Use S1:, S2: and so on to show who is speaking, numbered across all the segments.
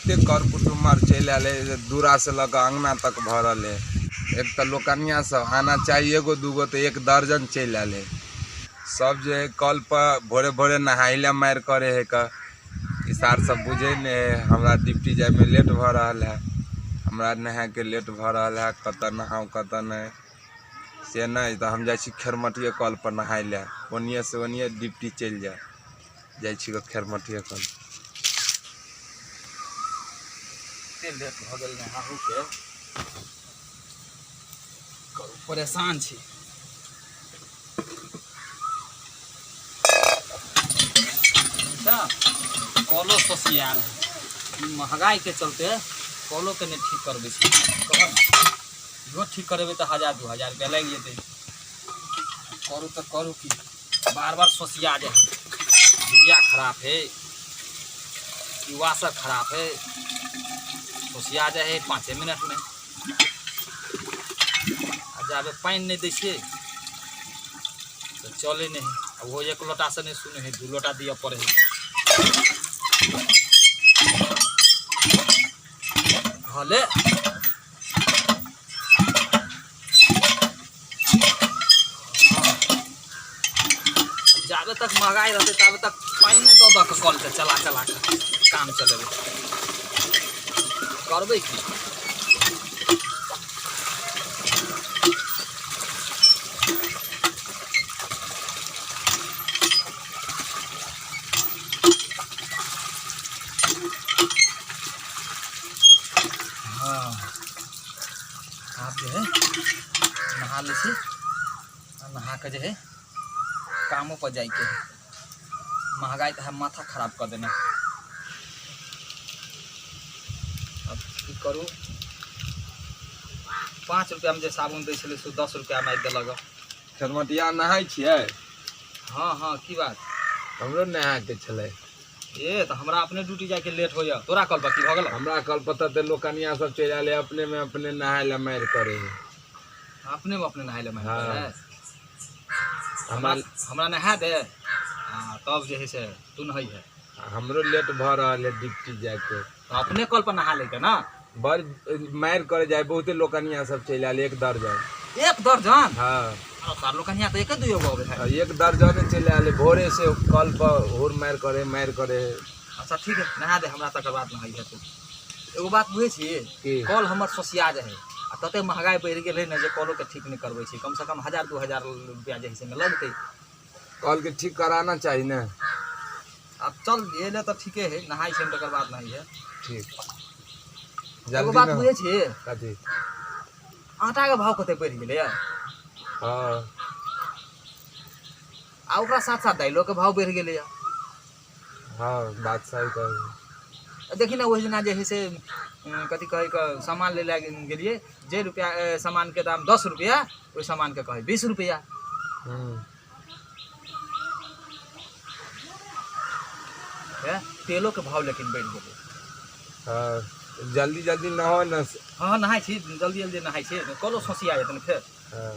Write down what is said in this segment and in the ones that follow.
S1: एतेक कर कुटुम्ब आर चलि आयल है जे दूरासँ लऽ कऽ अङ्गना तक भरल है। एक तऽ लोकनिया सब आना चाही एगो दूगो तऽ एक दर्जन चलि आयल है। सब जे है कल पर भोरे भोरे नहाय लए मारि करे है कऽ। ई सार सब बुझै नहि है। हमरा ड्यूटी जाइमे लेट भऽ रहल है, हमरा नहायके लेट भऽ रहल है, कतऽ नहाउ कतऽ नहि से नहि। तऽ हम जाइ छी खेरमटिये कल पर नहाय लए, ओनिये से ओनिये ड्यूटी चलि जाय। जाइ छी खेरमटिये कल।
S2: एते लेट भऽ गेल नहाहूके, करू परेशान छी। अच्छा कलो सोसियाल है, ई महगाइके चलते कलोके नहि ठीक करबै छी। कहऽ ने, इहो ठीक करेबै तऽ 1000-2000 रुपया लागि जेतै। करू तऽ करू की, बार बार सोसिया जाइ है। डिबिया खराब है कि वाशर खराब है, सोसिया जाइ है 5 मिनटमे। आ जाबे पानि नहि दै छियै तऽ चलै नहि है। आ ओहो एक लोटासँ नहि सुनै है, 2 लोटा दिअ पड़ै है। भले जाबे तक महगाइ रहतै ताबे तक पानिए दऽ दऽ कऽ कलके चला चला कऽ काम चलेबै। करबै की? हाँ, आब जे है नहा लै छी। आ नहा कऽ जे है कामो पर जाइके है। महगाइ तऽ है माथा खराब कऽ देने। अब की करू, 5 रुपैआमे जे साबुन दै छलै से 10 रुपैआमे आबि देलक।
S1: खरमटिया नहाय छियै?
S2: हँ हँ, की बात?
S1: हमरो नहायके छलै।
S2: ए तऽ हमरा अपने ड्यूटी जाइके लेट होइए, तोरा कल पर की भऽ गेल?
S1: हमरा कल पर तऽ लोकनिया सब चलि आयल है, अपने में अपने नहाय लए मारि करे है।
S2: अपने में अपने नहाय लए मारि करे है?
S1: हमरा
S2: हमरा नहा दे आ तब जे है से तू नहै है।
S1: हमरो लेट भऽ रहल है ड्यूटी जाइके।
S2: तऽ अपने कल पर नहा लैके ना।
S1: बड़ मारि करे जाय, बहुते लोकनिया सब चलि आयल, एक दर्जन।
S2: एक दर्जन?
S1: हाँ।
S2: सार लोकनिया तऽ एके दुइयो गो अबै है।
S1: हाँ, एक दर्जन चलि आयल भोरे से कल पर होर मारि करे मारि करे।
S2: अच्छा ठीक है, नहा दे हमरा, तकर बाद नहाइ है तू। एगो बात बुझै छी?
S1: की?
S2: कल हमर सोसिया जाइ है आ तते महगाइ बढ़ि गेल है ने जे कलोके ठीक नहि करबै छी। कमसँ कम 1000-2000 रुपया जे है से लगतै।
S1: कल के ठीक कराना चाही ने।
S2: आब चल एले तऽ ठीके है, नहाइ छै तकर बाद नहाइ है।
S1: ठीक।
S2: एगो
S1: जल्दी
S2: बात
S1: न।
S2: बुझै छी?
S1: कथी?
S2: आटाके भाव कते बढ़ि गेलैए।
S1: हाँ।
S2: आ ओकरा साथ साथ दाइलोके भाव बढ़ि गेलैए।
S1: हाँ, बात सही कहै।
S2: देखी ने, ओहि दिना जे है से कथी कहै के सामान लै लए गेलियै, जे रुपया सामानके दाम 10 रुपया, ओहि सामानके कहै 20 रुपया। हे, तेलोके भाव लेकिन बढ़ि गेलै।
S1: हाँ, जल्दी जल्दी नहो ने।
S2: हँ हँ, नहाइ छी, जल्दी जल्दी नहाइ छी, कलो सोसिया जेतै ने फेर।
S1: हाँ।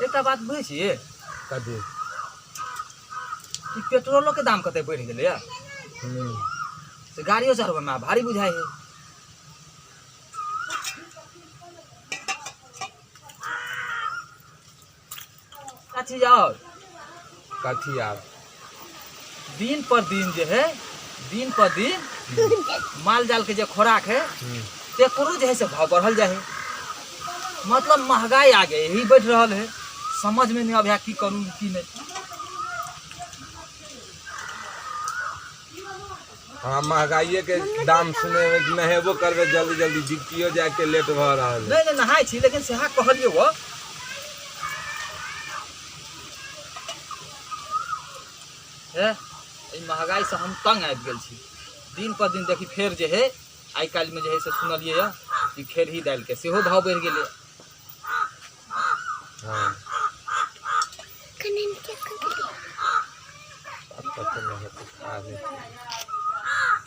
S2: एकटा बात बुझै छियै?
S1: कथी?
S2: ई पेट्रोलोके दाम कते बढ़ि गेलैए से गाड़ियो चढ़बैमे आब भारी बुझाइ है। एकटा चीज आओर।
S1: कथी आब?
S2: दिन पर दिन जे है, दिन पर दिन माल जाल के जे खोराक है तेकरो जे है से भाव बढ़ल जाइ है। मतलब महगाई आगे यही बढ़ि रहल है। समझ में नहीं आबै की करू की नहीं।
S1: हाँ, महगाइए के दाम सुने नहेबो करबै जल्दी जल्दी, ड्यूटियो जाके लेट भऽ रहल है।
S2: नहीं नहीं, नहाय छी, लेकिन सेहा कहलियै वो। हे, एहि महगाइसँ हम तंग आबि गेल छी। दिन पर दिन देखी फेर जे है आइ काल्हिमे जे है से सुनलियै यऽ कि खेरही दालिके सेहो भाव बढ़ि गेलै।
S1: हाँ।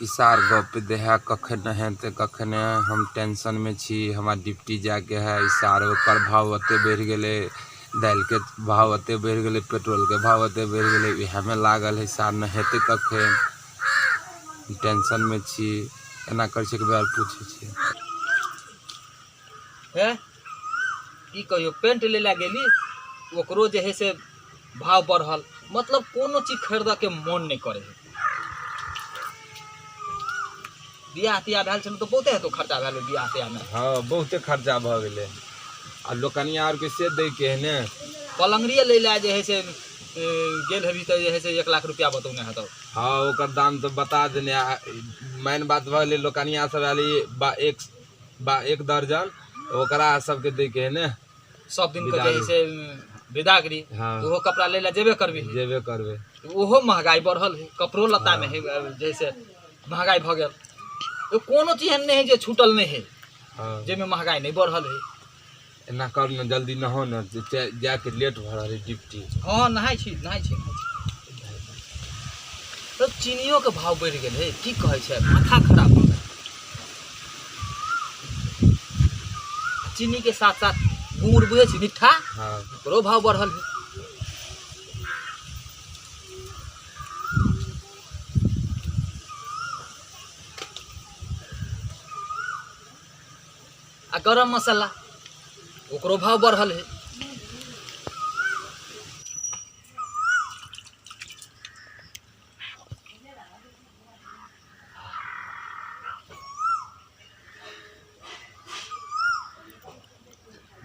S1: इसार गप देहा कखन हेतै कखन, हम टेंशनमे छी। हमरा ड्यूटी जाइके है। इसार ओकर भाव ओते बढ़ि गेलै, दालिके भाव एते बढ़ि गेलै, पेट्रोलके भाव एते बढ़ि गेलै, इएहमे लागल हइ सार। नहेतै कखन? टेंशनमे छी। एना करै छै, एक बेर पूछै छियै।
S2: हे, की कहियो, पेंट लै लए गेली, ओकरो जे है से भाव बढ़ल। मतलब कोनो चीज खरीदऽके मोन नहि करै है। बियाह तियाह भेल छलै तऽ बहुते हेतौ खर्चा भेल बियाह तियाहमे?
S1: हँ, बहुते खर्चा भऽ गेलै। आ लोकनिया आरके से दैके है ने।
S2: पलङ्गड़िए लै लए जे है से गेल हेबी तऽ जे है से 1 लाख रुपया बतौने हेतौ।
S1: हँ, ओकर दाम तऽ बता देने। मेन बात भऽ गेलै, लोकनिया सब आयल बा एक बा एक दर्जन, ओकरा सबके दैके है ने।
S2: सब दिन के जे है से विदागरी। ओहो कपड़ा लै लए जेबे करबी?
S1: जेबे करबै।
S2: ओहो महगाई बढ़ल है, कपड़ो लत्तामे है जे है से महगाई भऽ गेल। तो कोनो चीज एहन नहि है जे छूटल नहि है जाहिमे महगाई नहि बढ़ल है।
S1: एना कर ने, जल्दी नहो ने, जाके लेट भऽ रहल है ड्यूटी।
S2: हँ, नहाय छी, नहाय छी, नहाय छी। तब चीनियोके भाव बढ़ि गेल है। की कहै छै, माथा खराब भऽ गेल। चीनीके साथ साथ गुड़ बुझै छी, मिठ्ठा?
S1: हँ।
S2: ओकरो भाव बढ़ल है। आ गरम मसाला, ओकरो भाव बढ़ल है।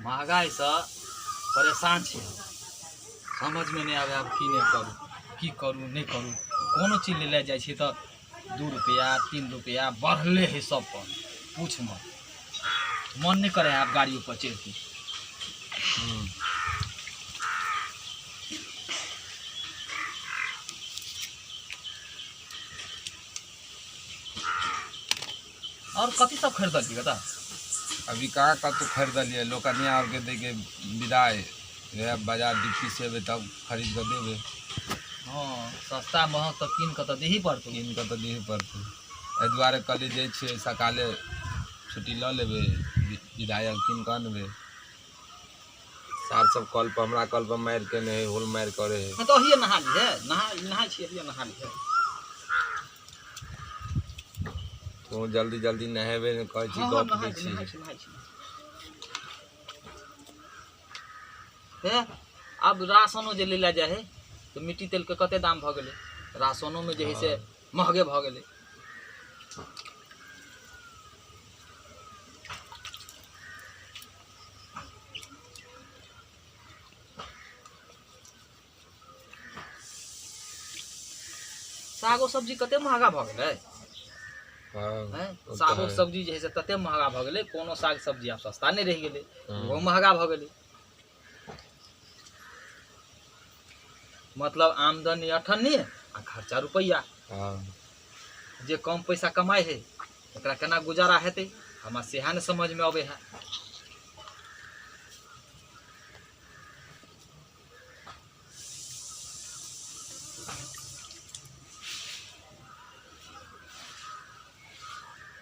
S2: महगाइसँ परेशान छी हम। समझमे नहि आबै आब की नहि करू, की करू, नहि करू। कोनो चीज लै लए जाइ छी तऽ 2 रुपैआ, 3 रुपैआ बढ़ले है सब पर। पूछ मत, मन नहि करे आब गाड़ी ऊपर चढ़िके। आओर कथी सब खरीदलियै, बता।
S1: अभी कहाँ कतहु खरीदलियै। लोकनिया आरके दैके विदाइ वएह बाजार ड्यूटी से एबै तब खरीद कऽ देबै।
S2: हँ, सस्ता महग तऽ कीन कऽ तऽ दही पड़तौ।
S1: कीन कऽ तऽ दिहे पड़तै। एहि दुआरे कहलियै, जाइ छियै सकाले, छुट्टी लऽ लेबै, विदाइ आर कीन कऽ अनबै। सार सब कल पर, हमरा कल पर मारि केने है, होल मारि करे है।
S2: हँ, तऽ अहिए नहा लिहे। नहा, नहाय छी, अहिए नहा लिहे।
S1: तू जल्दी जल्दी नहेबे ने कहै छी।
S2: हँ।
S1: गप
S2: नहाय
S1: दै
S2: छी।
S1: छी।
S2: नहाय छी, नहाय छी। हे, आब राशनो जे लै लए जाइ है तऽ मिट्टी तेलके कते दाम भऽ गेलै। राशनोमे जे है से महगे भऽ गेलै। सागो सब्जी कते महगा भऽ गेलै। हैं?
S1: ओ तऽ
S2: सागो
S1: है।
S2: सब्जी जे है से तते महगा भऽ गेलै, कोनो साग सब्जी आब सस्ता नहि रहि गेलै। ओहो महगा भऽ गेलै। मतलब आमदनी अठन्नी आ खर्चा रुपैआ। जे कम पैसा कमाइ है, ओकरा केना गुजारा हेतै? हमरा सेहा नहि समझमे अबै है।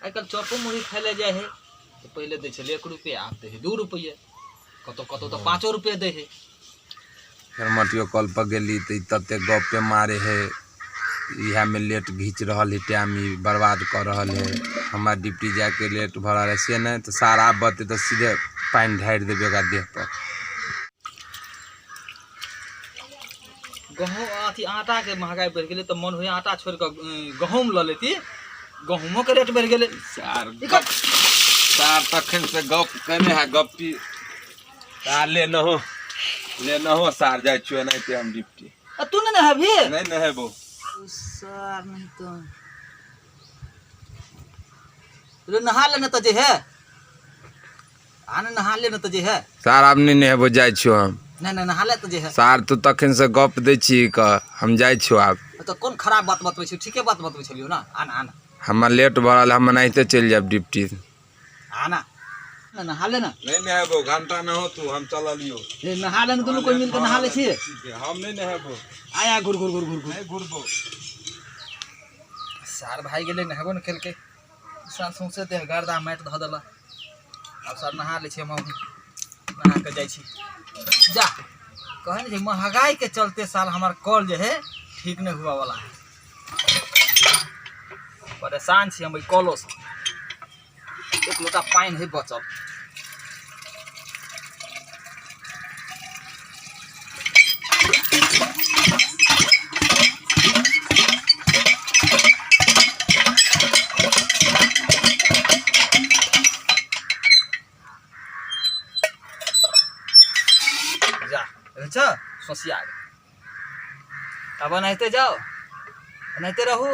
S2: आइ काल्हि चॉपो मुरही खाइ लए जाइ है तऽ पहिले दै छलै 1 रुपैआ, आब दै है 2 रुपैए। कतहु कतहु तऽ 5 रुपैए दै है।
S1: फेर मटियो कल पर गेली तऽ ई तते गप्पे मारे है। इएहमे लेट घीच रहल है, टाइम ई बर्बाद कऽ रहल है। हमरा ड्यूटी जाइके लेट भऽ रहल है। से नहि तऽ सार आब बते तऽ सीधे पानि ढारि देबै ओकरा देह पर।
S2: गहूँम, अथी, आटाके महगाइ बढ़ि गेलै तऽ मन होइए आटा छोड़ि कऽ गहूँम लऽ लेती। गहूँमोके रेट बढ़ि गेलै।
S1: सार, सार तखन से गप केने है गप्पी। सार, ले नहो, ले नहो सार, जाइ छियो एनाहिते हम ड्यूटी।
S2: आ तू नहि नहेबही?
S1: नहि नहेबो।
S2: सर, नहीं तो रे नहा लेने तऽ जे है, आ ने नहा लेने तऽ जे है।
S1: सार, आब नहि नहेबो, जाइ छियो हम।
S2: नहि नहि, नहा ले तऽ जे है।
S1: सार, तू तखन से गप दै छी कऽ, हम जाइ छियो आब।
S2: तऽ कोन खराब बात बतबै छी? ठीके बात बतबै छलियौ ने। आना, आना।
S1: हमरा लेट भऽ रहल है, हम एनाहिते चलि जायब ड्यूटी।
S2: आना ना, नहा ले ना।
S1: नहि नहेबो, घंटा न हो तू, हम चललियो।
S2: रे, नहा ले ने, दुनू कोई मिलके नहा ले छियै।
S1: हम नहि नहेबो।
S2: आया, घुर घुर घुर घुर घुर।
S1: नहि घुरबो।
S2: सार भाई गेलै, नहेबो ने केलकै। सार सौंसे देह गर्दा माटि धऽ देलक। आब सर, नहा लै छी हम। नहा कऽ जाइ छी। जा। कहै ने छै महगाई के चलते साल हमार कल जे है ठीक नहीं हुआ वाला है। परेशान छी हम एहि कलो से। एक लोटा पानि है बचल। जा देखै छ, सोसिया गेल। आब एनाहिते जाउ, एनाहिते रहू।